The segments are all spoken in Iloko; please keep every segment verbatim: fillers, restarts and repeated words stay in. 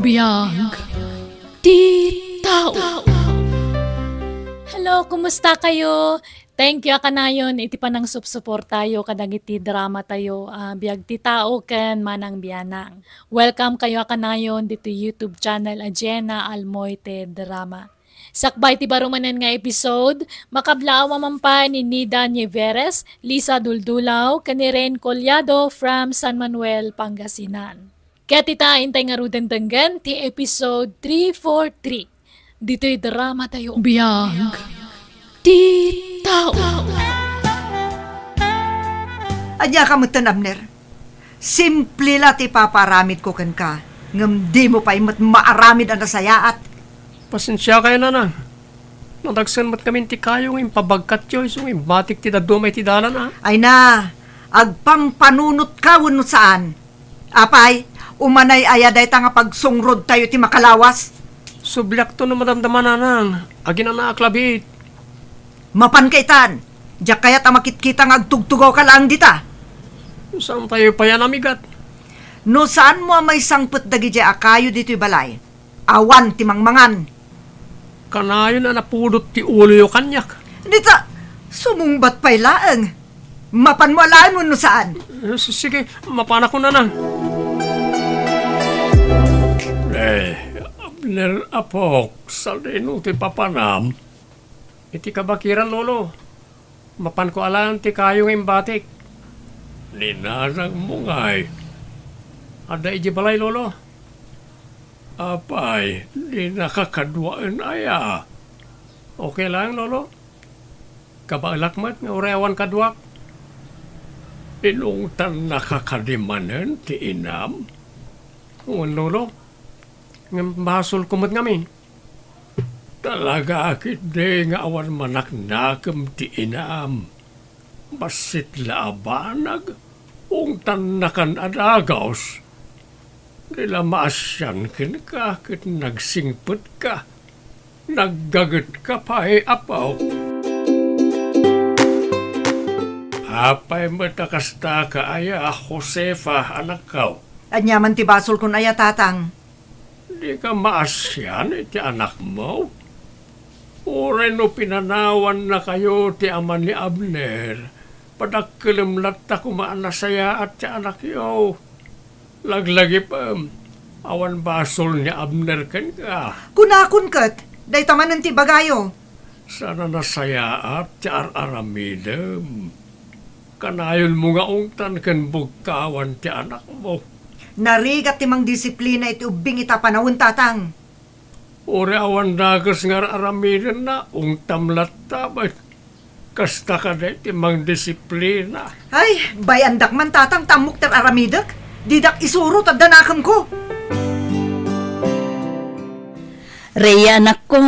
Biag ti tao. Hello, kumusta kayo? Thank you a kanayon iti panangsupsuportayo kadagiti dramatayo a Biag ti Tao ken Manang Bianang. Welcome kayo a kanayon ditoy YouTube channel a Jenna Almoite Drama. Sakbay ti baro manen nga episode, makablaaw a mampay ni Nida Nieveres, Lisa Duldulaw, ken ni Rain Collado from San Manuel, Pangasinan. Ket ita, intay ngaruden denggen ti episode three four three. Ditoy dramatayo. Biag ti tao. Ania ka metten, Abner? Simple la ti ipapaaramidko kenka, ngem dimo pay met maaramid a nasayaat. Pasensiakayo, Nanang. Nadagsen met ngamin ti kayo nga impabagkatyo isu nga imbatik ti dadduma iti dalan, a? Ay na, agpangpanunotka wenno saan? Apay, umanay aya dayta nga pagsungrodtayo ti makalawas? Subliakto no madamdama, Nanang. Aginanaak labiit. Mapanka itan. Diak kayat a makitkita nga agtugtugawka laeng dita. Saantayo pay a namigat? No saanmo a maisangpet dagidiay a kayo ditoy balay, awan ti mangmangan. Kanayon a napudot ti uloyo kaniak. Dita, sumungbat pay laeng. Mapanmo alaen wenno saan? Eh, s-, sige, mapanakon, Nanang. Eh, Abner, apok, sadino ti papanam? Iti kabakiran, Lolo. Mapanko alaen ti kayo nga imbatik. Ni nanangmo ngay. Adda idiay balay, Lolo? Apay, dina kakaduaen aya? Okay laeng, Lolo? Kabaelak met nga uray awan kaduak. Inungtannaka kadi manen ti inam? Wen, Lolo, ngem basolko met ngamin. Talaga ketdi nga awan manaknakem ti inam. Bassit la a banag, ungtannakan a dagus. Di la maasian kenka ket nagsingpetka. Naggagetka pay, apo. Apay met a kastaka aya, Josefa, anakko? Ania man ti basolkon aya, tatang? Dika maasian iti anakmo? Uray no pinanawannakayo ti ama ni Abner, padakkelem latta koma a nasayaat ti anakyo. Laglagipem, awan basol ni Abner kenka. Kunakon ket, dayta manen ti ibagayo. Saan a nasayaat ti ar-aramidem. Kanayonmo nga ungtan ken bugkawan ti anakmo. Narigat ti mangdisiplina iti ubbing ita panawen, tatang. Uray awan dakes nga ar-aramidenna, ungtam latta met. Kasta kadi ti mangdisiplina. Ay, bay-andak man, tatang, ta ammok ti ar-aramidek. Didak isuro ta adda nakemko. Rhea, anakko,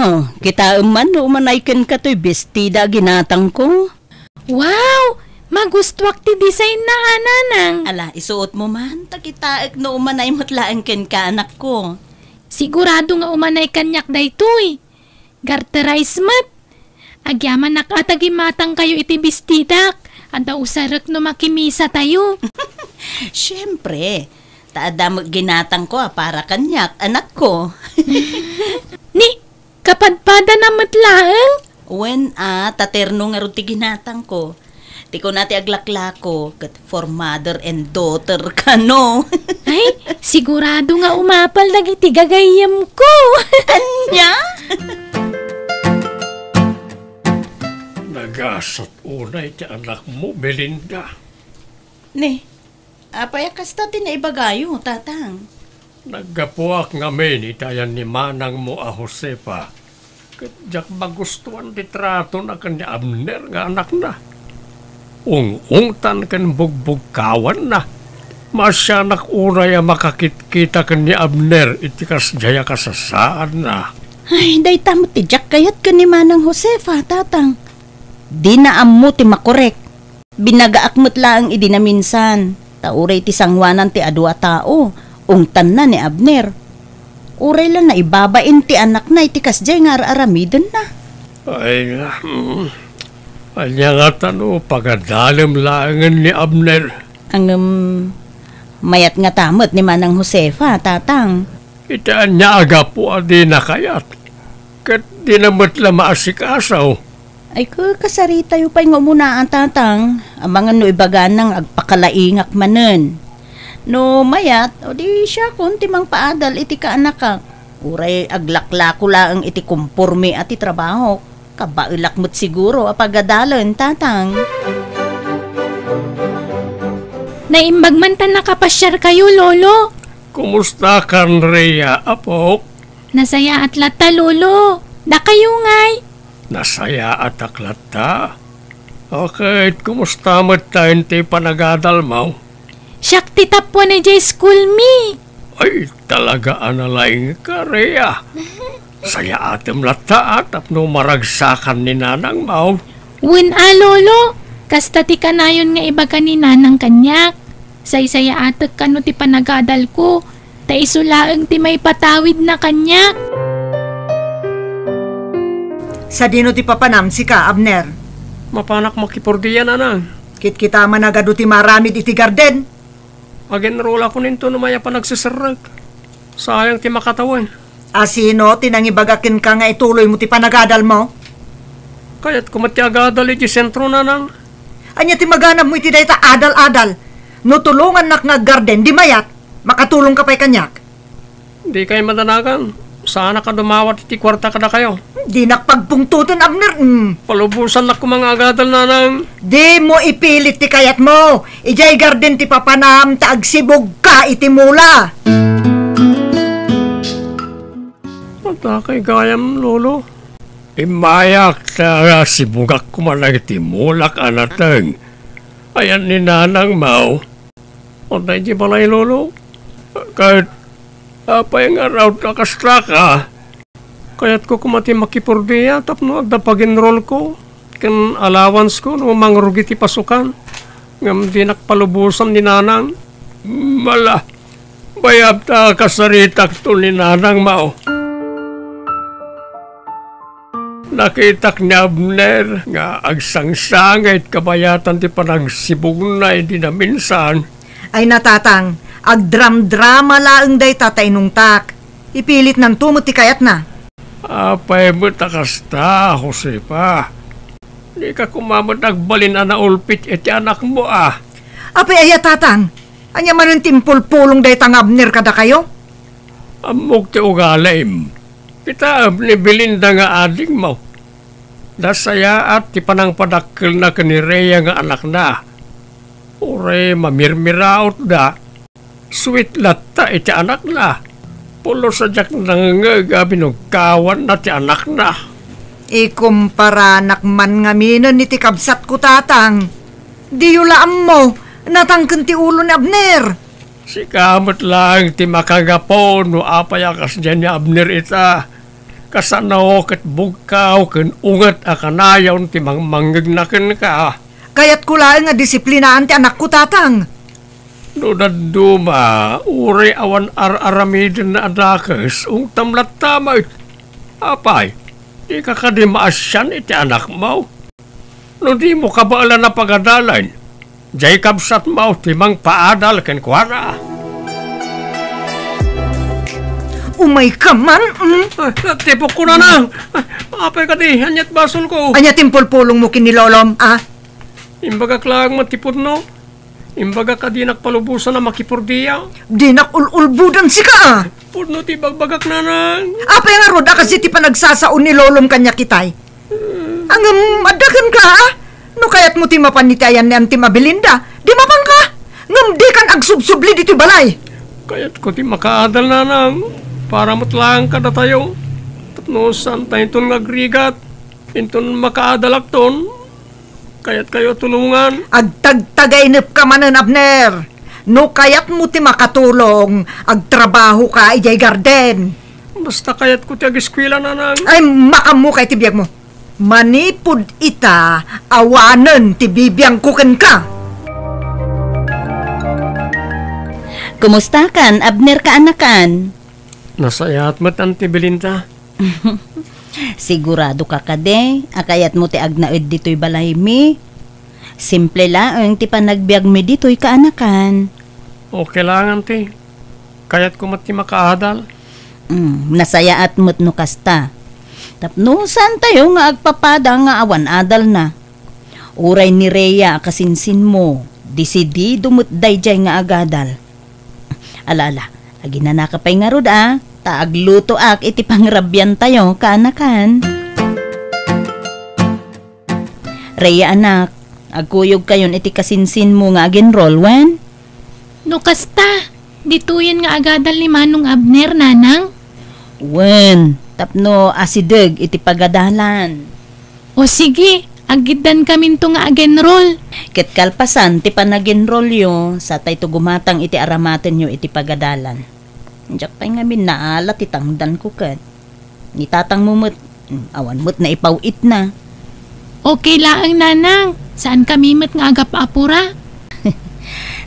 kitaem man no umanay kenka toy bestida a ginatangko. Wow! Magustuak ti design na, a, nanang. Ala, isuotmo man, ta kitaek no umanay met laeng kenka, anakko. Sigurado nga umanay kaniak daytoy. Garterized met. Agyamanak a ta gimatangkayo iti bestidak. Adda usarek no makimisatayo. Siempre, ta adda met ginatangko a para kaniak, anakko. Ni, kapadpadana met laeng? Wen a, ta terno ngarud ti ginatangko. Ti kuna ti aglaklako, ket for mother and daughter kano. Ay, sigurado nga umapal dagiti gagayyemko. Ania? Nagasat unay ti anakmo, Belinda. Ni, apay a kasta ti naibagayo, tatang? Naggapuak ngamin iti ayan ni manangmo a Josefa, ket diak magustuan ti tratona ken ni Abner nga anakna. Ung-ungtan ken bugbugkawanna. Maasianak unay a makakitkita ken ni Abner iti kasdiay a kasasaadna. Ay, dayta met ti diak kayat ken ni manang Josefa, tatang. Dina ammo ti makorek. Binagaak met laeng idi naminsan, ta uray ti sangoanan ti adu a tao, ungtanna ni Abner. Uray la naibabain ti anakna iti kasdiay nga ar-aramidenna. Ay, hmm. Ania ngata no pagadalem laengen ni Abner? Ngem, mayat ngata met ni manang Josefa, tatang. Iti ania a gapu a dina kayat, ket dina met la maasikaso. Ay, ka-, kasaritayo pay nga umuna a, Tatang. Amangan no ibagana nga agpakalaingak manen. No mayat, o di siakon ti mangpaadal iti kaanakak. Uray aglaklako laeng iti komporme a ti trabahok. Kabaelak met siguro a pagadalen, Tatang. Naimbag man ta nakapasiarkayo, Lolo. Kumusta kan Rhea, apok? Nasayaat latta, Lolo. Dakayo ngay? Nasayaatak latta. Okay, kumusta met ta iti panagadalmo? Siak ti tappuan idiay school mi. Ay, talaga a nalaingka, Rhea. Sayaatem latta a tapno maragsakan ni nanangmo. Wen a, Lolo. Kasta ti kanayon nga ibaga ni nanang kaniak. Saysayaatek kano ti panagadalko, ta isu laeng ti maipatawidna kaniak. Sadino ti papanam, sika, Abner? Mapanak makipurdia, nanang. Kitkita man a gadu ti maaramid iti garden. Agenrolakon inton mayat a nagseserrek. Sayang ti makatawen. A sino ti nangibaga kenka nga ituloymo ti panagadalmo? Kayatko met ti agadal iti sentro, nanang. Ania ti maganabmo iti dayta adal-adal? No tulongannak nga aggarden, di mayat, makatulongka pay kaniak. Dikay madanagan. Saanak a dumawat iti kuarta kadakayo. Dinak pagpungtoten, Abner. Mm. Palubosannak koma nga agadal, nanang. Dimo ipilit ti kayatmo. Idiay garden ti papanam ta agsibugka iti mula. Adda kay gayam, Lolo. Immayak ta sibugak koma dagiti mulak a nateng. Ayan ni nanangmo. Adda iti balay, Lolo. Ket apay nga raut a kastaka? Kayatko koma ti makipurdia tapno adda pag-enrollko ken allowance ko no mangrugi ti pasukan. Ngem dinak palubosan ni nanang. Mala, bayat ta kasaritakto ni nanangmo. Nakitak ni Abner nga agsangsangit kabayatan ti panagsibugna idi naminsan. Ay, natatang, agdramdrama laeng dayta ta inungtak. Ipilitnanto met ti kayatna. Apay met a kasta, Josefa? Dika koma met agbalin a naulpit iti anakmo a. Apay aya, tatang? Ania manen ti impulpulong dayta nga Abner kadakayo? Ammok ti ugalim. Kitaem ni Belinda nga adingmo. Nasayaat ti panangpadakkelna ken ni Rhea nga anakna. Uray mamirmirautda, sweet latta iti anakna. Pulos a diak nangngeg a binugkawanna ti anakna. Ikumparanak man ngaminen iti kabsatko, tatang. Diyo la ammo, natangken ti ulo ni Abner. Sika met laeng ti makagapu no apay a kasdiay ni Abner ita. Kasano ket bugkaw ken unget a kanayon ti mangmangngegna kenka. Kayatko laeng a disiplinaan ti anakko, tatang. No dadduma, uray awan ar-aramidenna a dakes, ungtam latta met. Apay, dika kadi maasian iti anakmo? No dimo kabaelan a pagadalen, diay kabsatmo ti mangpaadal kenkuana. Umayka man, mm? Ah, tipokko, nanang. Ah, apay kadi, aniat basolko? Ania ti impulpulongmo ken ni lolom, a? Imbagak laeng met ti pudno. Imbagak a dinak palubosan a makipurdia. Dinak ul-ulbodan sika, a? Pudno ti ibagbagak, nanang. Apay ngarud a kas iti panagsasao ni lolom kaniak itay? Ngem adda kenka, a? No kayatmo ti mapan iti ayan ni Antim a Belinda, di mapanka. Ngem dikan agsubsubli ditoy balay. Kayatko ti makaadal, nanang, para met laeng kadatayo. Tapno saantayonton nga agrigat, inton makaadalakton, kayatkayo a tulongan. Agtagtagainepka manen, Abner. No kayatmo ti makatulong, agtrabahoka idiay garden. Basta kayatko ti ageskuela, nanang. Ay, makaammoka iti biagmo. Manipud ita, awanen ti bibiangko kenka. Kumustakan, Abner kaanakan? Nasayaat met, Anti Belinda. Siguradoka kadi a kayatmo ti agnaed ditoy balaymi? Simple laeng ti panagbiagmi ditoy kaanakan. Okay laeng, Anti. Kayatko met ti makaadal. Mm, nasayaat met no kasta. Tapno saantayo nga agpapada nga awan adalna. Uray ni Rhea a kasinsinmo, desidido met daydiay nga agadal. Ala, ala, aginanaka pay ngarud a, ta aglutoak iti pangrabiantayo, kaanakan. Rhea, anak, agkuyogkayon iti kasinsinmo nga agenrol, wen? No kasta, ditoyen nga agadal ni Manong Abner, Nanang? Wen, tapno asideg iti pagadalan. O sige, aggiddankaminto nga agenrol. Ket kalpasan ti panagenrolyo, satayto gumatang iti aramatenyo iti pagadalan. Diak pay ngamin naala ti tangdanko ket. Ni tatangmo met, mm, awan met naipaw-itna. Okay laeng, Nanang. Saankami met nga agap-apura.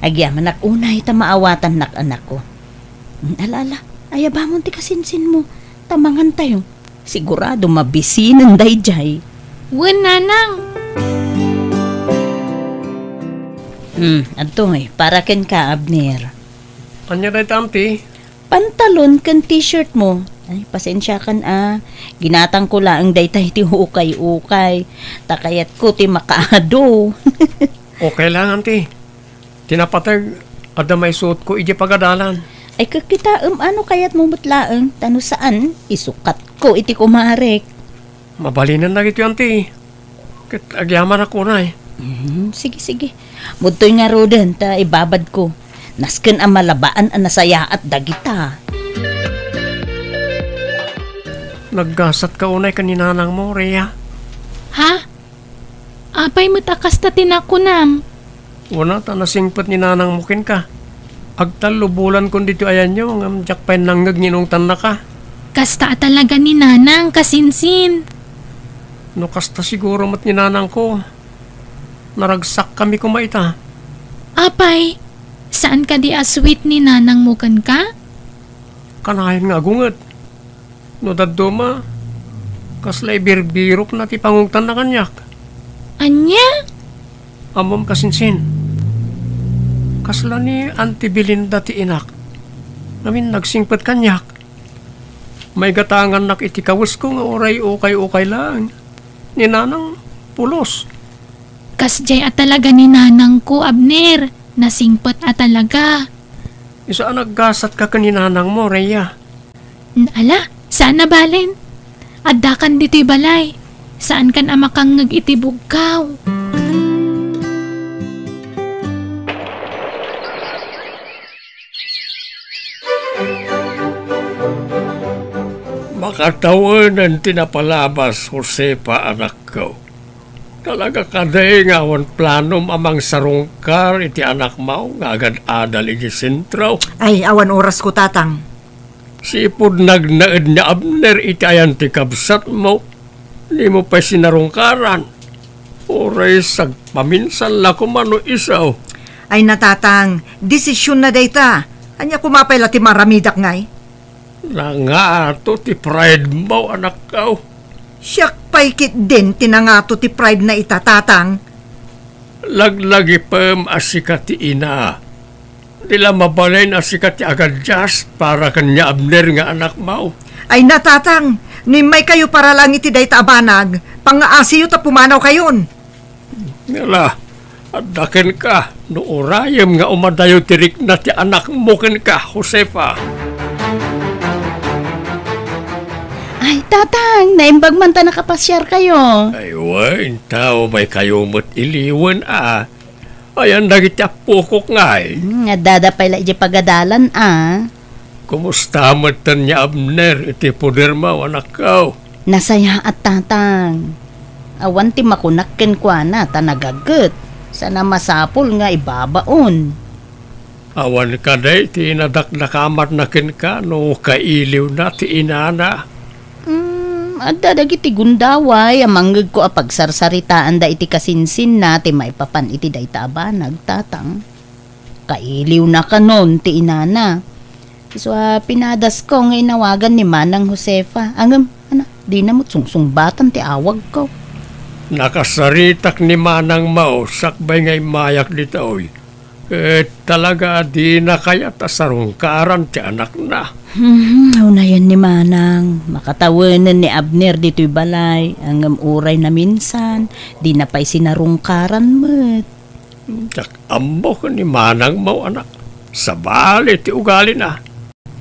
Agyamanak unay ta maawatannak, anakko. Mm, ala, ala, ayabamon ti kasinsinmo. Ta mangantayo. Sigurado mabisinen daydiay. Wen, Nanang. Hmm, adtoy, para kenka, Abner. Ania dayta, Auntie? Pantalon ken t-shirt mo. Ay, pasensiakan a. Ginatangko laeng dayta iti ukay-ukay. Ta kayatko ti makaado. Okay lang, Auntie. Ti napateg, adda maisuotko idiay pagadalan. Ay, kakitaem, ano kayatmo met laeng? Ta no saan, isukatko iti kumarek. Mabalinen dagitoy, Auntie. Ket agyamanak unay. Mm, sige, sige. Mudtoy ngaruden, ta ibabadko. Nasken a malabaan a nasayaat dagita. Naggasatka unay ken ni nanangmo, Rhea? Ha? Apay met a kasta ti nakunam? Kuna ta nasingpet ni nanangmo kenka. Agtallo bulankon ditoy ayanyo, ngem diak pay nangngeg nga inungtannaka. Kasta a talaga ni nanang, kasinsin. No kasta siguro met ni nanangko, naragsakkami koma ita. Apay, saan kadi a sweet ni nanangmo kenka? Kanayon nga agunget. No dadduma, kasla ibirbirokna ti pangungtanna kaniak. Ania? Ammom, kasinsin, kasla ni Auntie Belinda ti inak. Ngamin nagsingpet kaniak. Maigatangannak iti kawesko nga uray ukay-ukay laeng. Ni nanang, pulos. Kasdiay a talaga ni nanangko, Abner. Nasingpet a talaga. Isu a naggasatka ken ni nanangmo, Rhea. Ala, saan a balen. Addakan ditoy balay. Saankan a makangngeg iti bugkaw. Makatawenan ti napalabas, Josefa, anakko. Talaga kadi nga awan planom a mangsarungkar iti anakmo nga agad-adal iti sentro? Ay, awan orasko, Tatang. Sipud nagnaed ni Abner iti ayan ti kabsatmo, dimo pay sinarungkaran. Uray sagpaminsan la koma no isu. Ay na, Tatang, desisionna dayta. Ania koma pay la ti maaramidak ngay? Nangato ti pride mo, anakko. Siak pay ketdin ti nangato ti pride na ita, Tatang. Laglagipem a sika ti ina. Di la mabalin a sika ti agadias para ken ni Abner nga anakmo. Ay na, Tatang, no immaykayo para laeng iti dayta a banag, pangngaasiyo ta pumanawkayon. Ala, adda kenka, no urayem nga umadayo ti rikna ti anakmo kenka, Josefa. Ay, Tatang, naimbag man ta nakapasiarkayo. Ay, wen, ta umaykayo met iliwen a. Ayan dagiti appokok ngay. Hmm, addada pay la idiay pagadalan a. Kumusta metten ni Abner iti podermo, anakko? Nasayaat, Tatang. Awan ti makunak kenkuana ta nagaget. Sana masapul nga ibabaon. Awan kadi ti nadakdakamatna kenka no kailiwna ti inana? Hmm, adda dagiti gundaway a mangngegko a pagsarsaritaanda iti kasinsinna ti maipapan iti dayta a banag, Tatang. Kailiwna kanon ti inana. Isu a pinadasko nga inawagan ni Manang Josefa. Ngem, ana, dina met sungsungbatan ti awagko. Nakasaritak ni Manangmo sakbay nga immayak ditoy. Eh, talaga, dina kayat a sarungkaran ti anakna. Hmm, unayen ni Manang, makatawenen ni Abner ditoy balay, ngem uray naminsan, dina pay sinarungkaran met. Diak ammo ken ni Manang mo, anak. Sabali ti ugalina.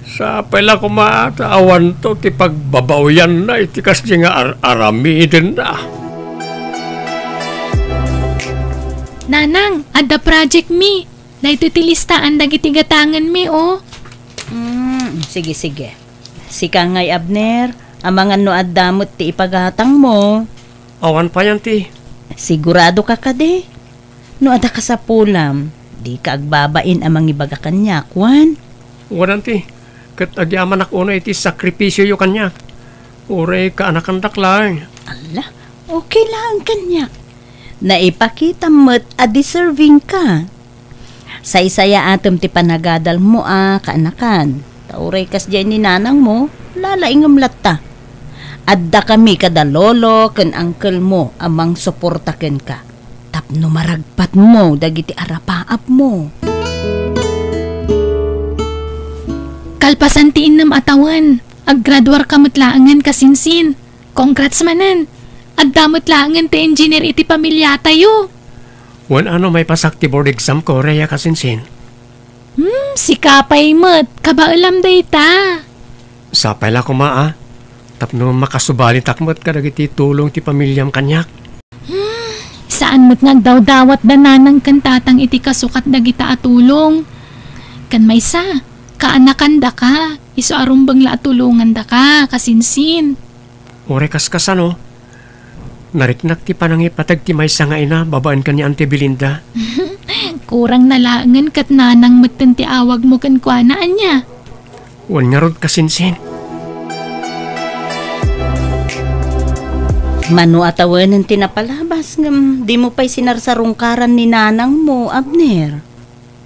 Sapay la koma ta awanto ti pagbabaoyanna iti kasdi nga ar-, aramidenna. Nanang, adda project mi. Daytoy ti listaan dagiti gatangen mi, oh. Hmm, sige, sige. Sika ngay, Abner, amangan no adda met ti ipagatang mo. Awan pay, Auntie. Sigurado ka kadi? No adda kasapulam, dika agbabain a mangibaga kaniak, wen? Wen, Auntie, ket agyamanak unay iti sakripisioyo kaniak. Uray kaanakandak laeng. Alla, okay laeng kaniak. Naipakitam met a deserving ka. Saysayaatem ti panagadalmo a kaanakan. Ta uray kasdiay ni nanangmo, lalaingem latta. Addakami kada lolo ken angkelmo a mangsuporta kenka tapno maragpatmo dagiti arapaapmo. Kalpasan ti innem a tawen, aggraduarka met laengen, kasinsin. Congrats manen! Adda met laengen ti engineer iti pamiliatayo. Wen, ano, maipasak ti board exam ko, Rhea, kasinsin. Hmm, sika pay met, kabaelam dayta. Sapay la koma, a, tapno makasubalitak met kadagiti tulong ti pamiliam kaniak. Hmm, saan met nga agdawdawat da nanang ken tatang iti kasukat dagita a tulong. Ken maysa, kaanakandaka, isu a rumbeng la a tulongandaka, kasinsin. Uray kaskasano, nariknak ti panangipateg ti maysa nga ina babaen ken ni Auntie Belinda. Kurang na laengen ket nanang metten ti awagmo kenkuana, ania? Wen ngarud, kasinsin. Mano a tawenen ti napalabas ngem dimo pay sinarsarungkaran ni nanangmo, Abner?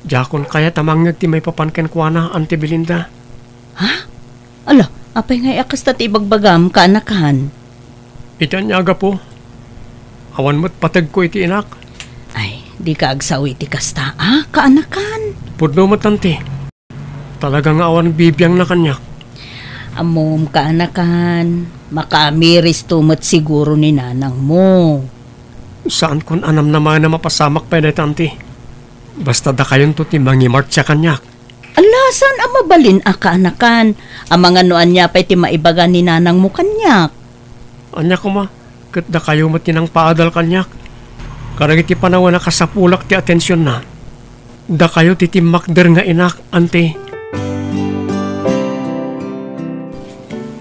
Diakon kayat a mangngeg ti maipapan kenkuana, Auntie Belinda. Ha? Ala, apay ngay a kasta ti ibagbagam, kaanakan? Iti ania a gapu, awan met pategko iti inak. Ay, dika agsao iti kasta, a, kaanakan? Pudno met, Auntie. Talaga nga awan bibiangna kaniak. Ammom, kaanakan, makaamiristo met siguro ni nanangmo. Saankon a namnamaen a mapasamak pay dayta, Auntie. Basta dakayonto ti mangimartsa kaniak. Ala, saan a mabalin a kaanakan? Amangan no ania pay ti maibaga ni nanangmo kaniak. Ania koma, ket dakayo met ti nangpaadal kaniak. Kadagiti panawen a kasapulak ti atensionna, dakayo ti timmakder nga inak, Auntie.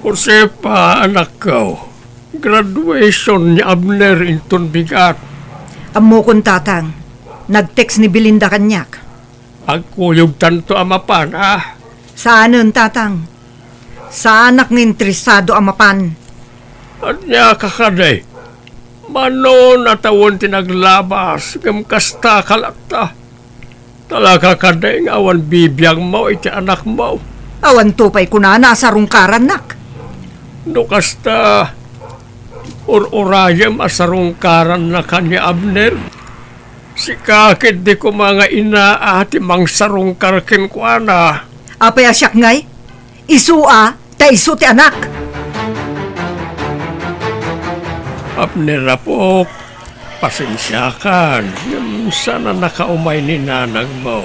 Josefa, anakko, graduation ni Abner inton bigat. Ammokon, Tatang. Nag-text ni Belinda kaniak. Agkuyogtanto a mapan, a? Saanen, Tatang. Saanak nga interesado a mapan. Ania ka kadi? Mano a tawen ti naglabas, ngem kasta ka latta? Talaga kadi nga awan bibiangmo iti anakmo? Awanto pay kunana a sarungkarannak. No kasta, ur-urayem a sarungkaranna kaniak ni Abner. Sika ketdi koma nga ina a ti mangsarungkar kenkuana. Apay a siak ngay? Isu a, ta isu ti anak. Abner, apok, pasensiakan, ngem saan a nakaumay ni nanangmo.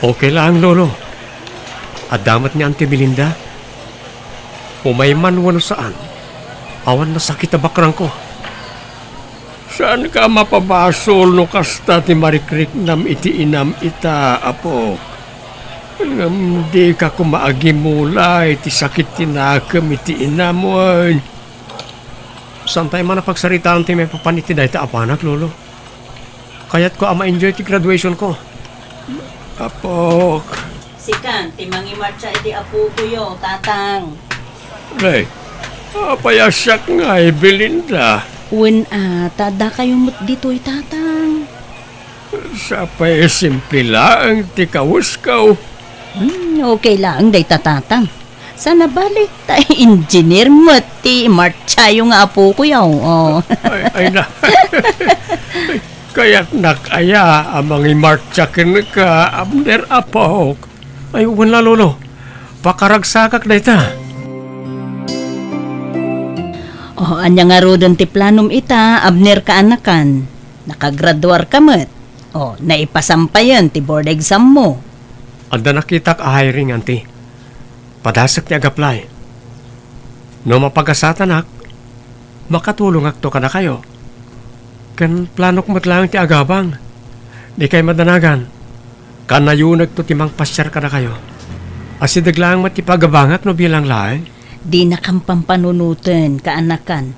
Okay laeng, Lolo. Adda met ni Auntie Belinda. Umay man wenno saan, awan nasakit a bakrangko. Saanka a mapabasol no kasta ti marikriknam iti inam ita, apok. Ngem dika koma agimula iti sakit ti nakem iti inam, wen. Saantay man a pagsaritaan ti maipapan iti dayta a panak, Lolo. Kayatko a ma-enjoy ti graduationko. Apok. Sikan ti mangimartsa iti apokoyo, Tatang. Nay, apay a siak ngay, Belinda? Wen a, ta dakayo met ditoy, Tatang. Sapay simple laeng ti kawesko. Hmm, okay laeng dayta, Tatang. Saan a bali, ta engineer met ti martsayo nga apokoyo, oh. Ay, ay na. Kayatnak aya a mangimartsa kenka, Abner, apok? Ay, wen la, Lolo. Pakaragsakak dayta. O, ania ngaruden ti planom ita, Abner, kaanakan? Nakagraduarka met. O, naipasampayen ti board exam mo. Adda nakitak a hiring, Auntie. Padasek ti ag-apply. No mapagasatanak, makatulongakto kadakayo. Ken planok met laeng ti agabang. Dikay madanagan. Kanayonekto ti mangpasiar kadakayo. Asideg laeng met ti pagabangak no bilang laeng. Dinakam pampanunoten, kaanakan.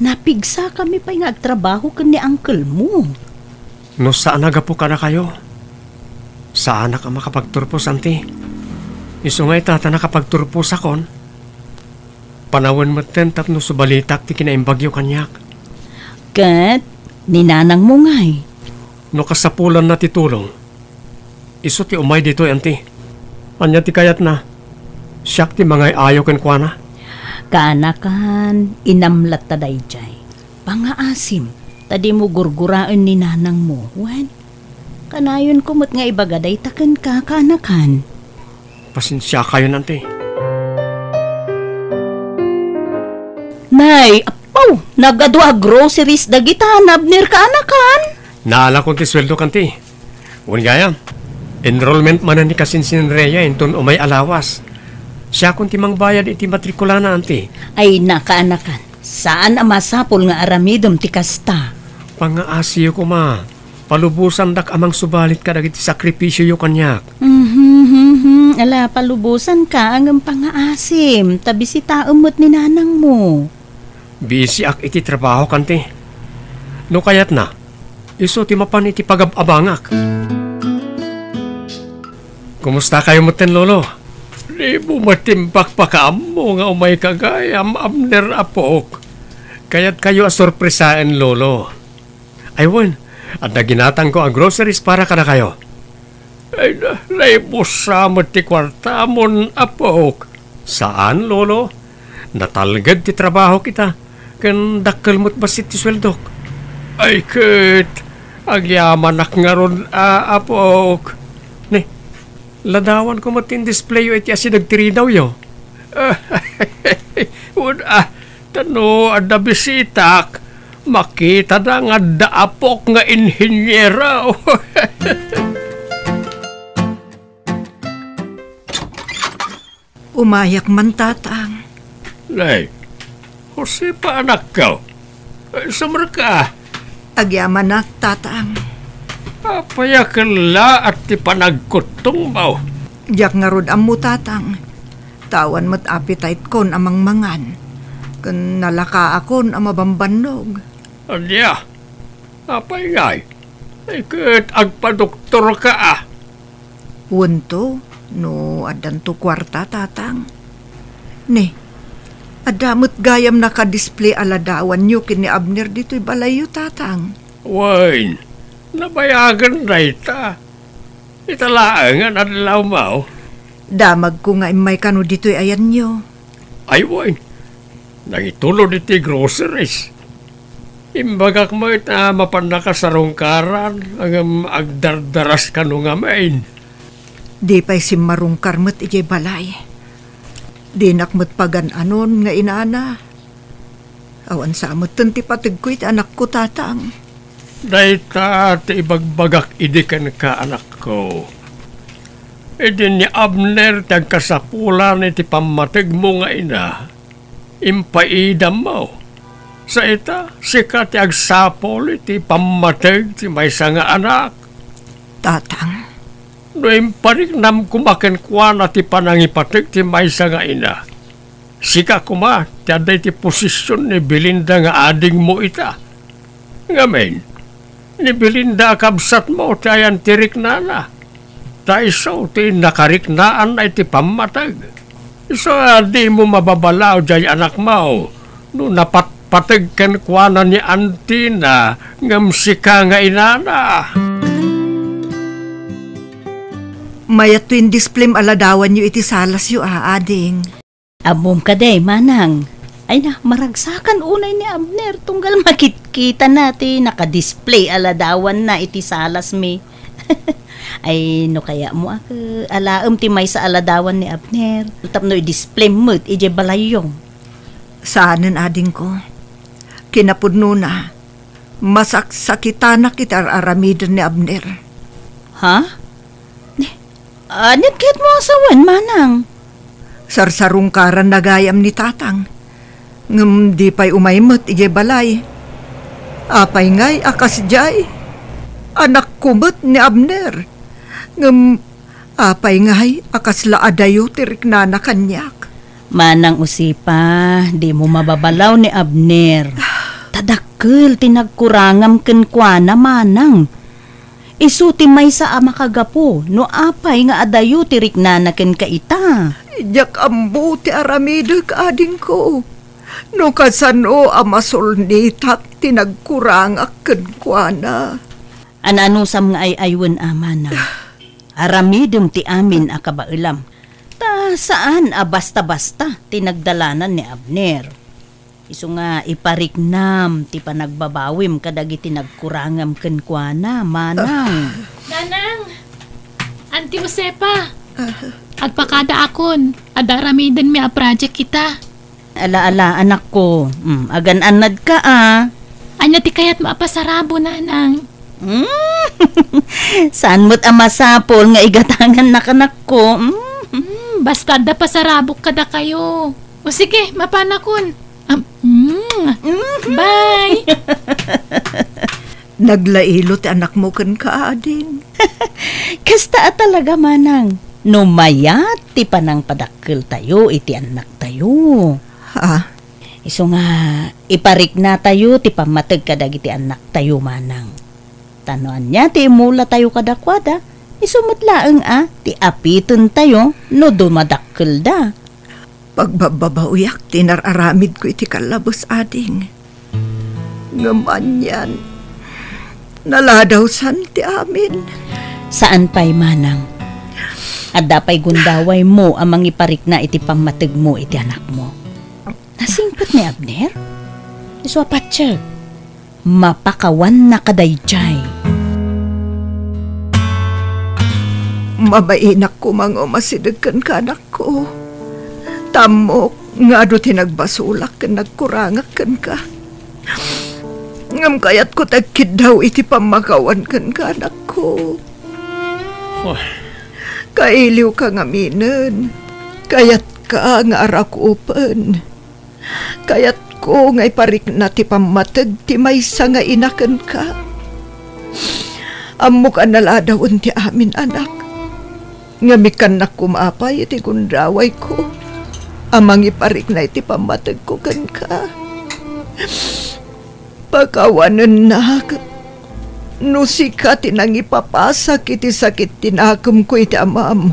Napigsakami pay nga agtrabaho ken ni uncle mo. No saan a gapu kadakayo, saanak a makapagturpos, Auntie. Isu nga ita ta nakapagturposakon, panawen metten tapno subalitak ti kinaimbagyo kaniak. Ket ni nanangmo ngay? No kasapulanna ti tulong, isu ti umay ditoy, Auntie. Ania ti kayatna? Siak ti mangay-ayo kenkuana? Kaanakan, inam latta daydiay. Pangaasim, ta dimo gurguraen ni nanangmo, wen? Kanayonko met nga ibaga dayta kenka, kaanakan. Pasensiakayon, Auntie. Nay, appaw, nagadu a groceries dagita, Abner, kaanakan. Naalakon ti sueldok, Auntie. Wen gayam, enrollment manen ni kasinsin Rhea inton umay a lawas. Siakon ti mangbayad iti matrikulana, Auntie. Ay, kaanakan. Saan a masapul nga aramidem ti kasta. Pangaasiyo koma. Palubosandak a mangsubalit kadagiti sakripisioyo kaniak. Mhm, mhm. Ala, palubosanka, ngem pangaasim, ta bisitaem met ni nanangmo. Bisiak iti trabaho, Auntie. No kayatna, isu ti mapan iti pagab-abangak. Kumustakayo metten, Lolo? Dimo met impakpakaammo nga umayka gayam, Abner, apok. Kayatkayo a sorpresaen, Lolo. Ay wen, adda ginatangko a groceries para kadakayo. Ay, na, naibussa met ti kuartamon, apok. Saan, Lolo. Natalged ti trabahok ita, ken dakkel met bassit ti sueldok. Ay, ket, agyamanak ngarud a, apok. Ne, ladawanko met ti indisplayo iti asideg ti ridawyo. Wen a, ta no adda bisitak, makitada nga adda apok nga inhiniero. Umayak man, Tatang. Nay, Josefa, anakko. Ay, sumrek ka. Agyamanak, Tatang. Apay a kellaat ti panagkuttongmo? Diak ngarud ammo, Tatang. Ta awan met appetite-kon a mangmangan. Ken nalakaakon a mabambannog. Ania? Apay ngay? Ay, ket agpadoktorka a. Wenno, no addanto kuarta, Tatang. Ne, adda met gayam nakadisplay a ladawanyo ken ni Abner ditoy balayyo, Tatang. Wen, nabayagen dayta. Ita laengen adlawmo. Damagko nga immay kano ditoy ayanyo. Ay, wen. Nangitulod iti groceries. Imbagak met a mapannaka sarungkaran, ngem agdardaras kano ngamin. Di pay simmarungkar met idiay balay. Dinak met pagan-anon nga inana. Awan sa metten ti pategko iti anakko, Tatang. Dayta ti ibagbagak idi kenka, anakko. Idi ni Abner ti agkasapulan iti pammategmo nga ina, impaidammo. Sa ita, sika ti agsapul iti pammateg ti maysa nga anak. Tatang. No impariknam koma kenkuana ti panangipateg ti maysa nga ina, sika koma ti adda iti posisyon ni Belinda nga adingmo ita. Ngamin, ni Belinda a kabsatmo ti ayan ti riknana. Ta isu ti nakariknaanna iti pammateg. Isu a dimo mababalaw diay anakmo no napatpateg kenkuana ni antina ngem sika nga inana. Mayatto indisplayem a ladawanyo iti salasyo a, ading. Ammom kadi, manang? Ay na, maragsakan unay ni Abner tunggal makitkitana ti nakadisplay a ladawanna iti salasmi. Ay, no kayatmo a ke-, alaem ti maysa a ladawan ni Abner tapno i-display met idiay balayyo. Saanen, adingko. Kinapudnona, masaksakitanak iti ar-aramiden ni Abner. Ha? Ania ti kayatmo a sawen, manang? Sarsarungkaranna gayam ni tatang. Ngem di pay umay met idiay balay. Apay ngay a kasdiay? Anakko met ni Abner. Ngem apay ngay a kasla adayo ti riknana kaniak? Manang Josefa, dimo mababalaw ni Abner. Ta dakkel ti nagkurangam kenkuana, manang. Isu ti maysa a makagapu no apay nga adayo ti riknana kenka ita. Diak ammo ti aramidek, adingko, no kasano a masulnitak ti nagkurangak kenkuana. Ananusam nga ay-aywen a, manang. Aramidem ti amin a kabaelam. Ta saan a basta-basta ti nagdalanan ni Abner. Isu nga ipariknam ti panagbabawim kadagiti nagkurangam kenkuana, manang. Nanang! Auntie Josefa! Agpakadaakon, adda aramidenmi a project ita. Ala, ala, anakko. Mm, agan-annadka, a. Ania ti kayatmo a pasarabo, nanang? Mm. Saan met a masapul nga igatangannaka, anakko? Mm. Mm, basta adda pasarabok kadakayo. O sige, mapanakon. Am, mm. Mm. Bye. Naglailo ti anakmo kenka, ading. Kasta a talaga, manang. No mayat ti panangpadakkeltayo iti annaktayo. Ha? Isu nga, ipariknatayo ti pammateg kadagiti annaktayo, manang. Ta no ania ti imulatayo kadakuada, isu met laeng a ti apitentayo no dumadakkelda. Pagbabbabawiak ti inar-aramidko iti kallabes, ading. Ngem anian, naladawsan ti amin. Saan pay, manang. Adda pay gundawaymo a mangiparikna iti pammategmo iti anakmo. Nasingpet ni Abner? Isu a patiek. Mapakawanna kadaydiay. Mabainak koma nga umasideg kenka, anakko. Ta ammok nga adu ti nagbasolak ken nagkurangak kenka. Ngem kayatko ti agkiddaw iti pammakawan kenka, anakko. Oy. Kailiwka ngaminen. Kayatka nga arakupen. Kayatko nga iparikna ti pammateg ti maysa nga ina kenka. Ammok a naladawen ti amin, anak. Ngem ikkannak koma pay iti gundawayko a mangiparikna iti pammategko kenka. Pakawanennak no sika ti nangipapasak iti sakit ti nakemko iti amam.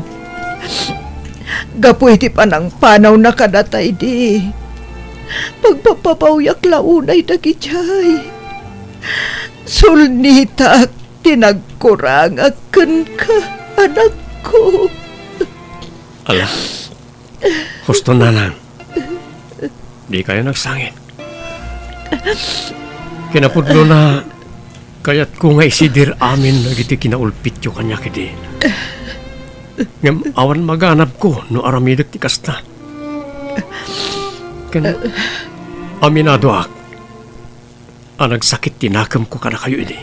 Gapu iti panangpanawna kadata idi, pagpapabawyak la unay dagidiay. Sulnitak ti nagkurangak kenka, anakko. Ala, husto, nanang. Dikayo nagsangit. Kinapudnona, kayatko nga isidir amin dagiti kinaulpityo kaniak idi. Ngem awan maganabko no aramidek ti kasta. Ken aminadoak a nagsakit ti nakemko kadakayo idi.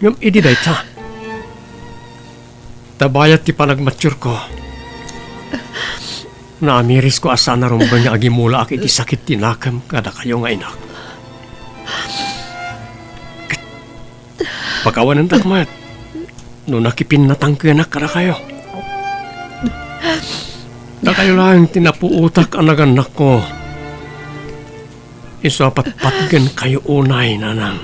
Ngem idi dayta, ta bayat ti panagmatiurko, naamirisko a saan a rumbeng nga agimulaak iti sakit ti nakem kadakayo nga inak. Ket pakawanentak met no nakipinnatangkenak kadakayo. Dakayo laeng ti napuotak a nagannakko. Isu a patpatgenkayo unay, nanang.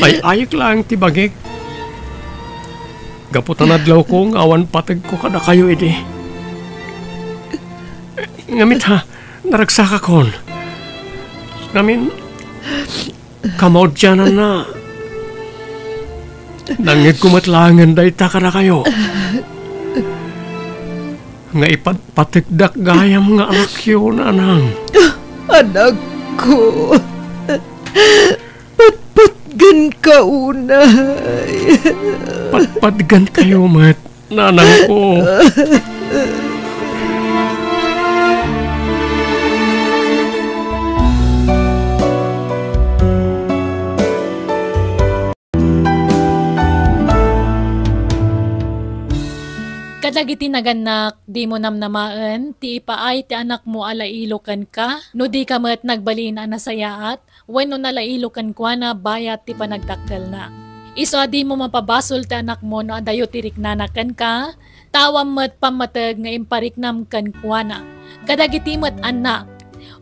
Ay-ayek laeng ti bagik. Gapu ta nadlawko nga awan pategko kadakayo idi. Ngem ita, naragsakakon. Ngamin, kamaudiananna, nangngegko met laengen dayta kadakayo. nga ipatpategdak gayam nga anakyo, nanang. Anakko, patpatgenka unay. Patpatgenkayo met, nanangko. Kadagiti nagannak, dimo namnamaen ti ipaay ti anakmo a lailo kenka, no dika met nagbalin a nasayaat wenno nalailo kenkuana bayat ti panagdakkelna. Isu a dimo mapabasol ti anakmo no adayo ti riknana kenka, tawam met pammateg nga impariknam kenkuana. Kadagiti met annak,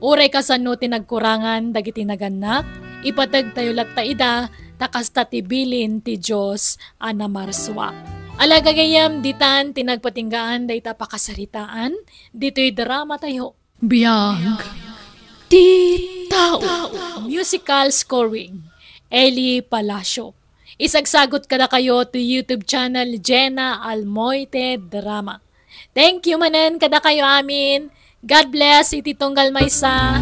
uray kasano ti nagkurangan dagiti nagannak, ipategtayo latta ida, ta kasta ti bilin ti Dios a namarsua. Ala gagayyem, ditan ti nagpatinggaan dayta pakasaritaan ditoy dramatayo. Biag ti tao. Musical scoring, Eli Palacio. Isagsagot kadakayo ti YouTube channel Jenna Almoite Drama. Thank you manen kadakayo amin. God bless iti tunggal maysa.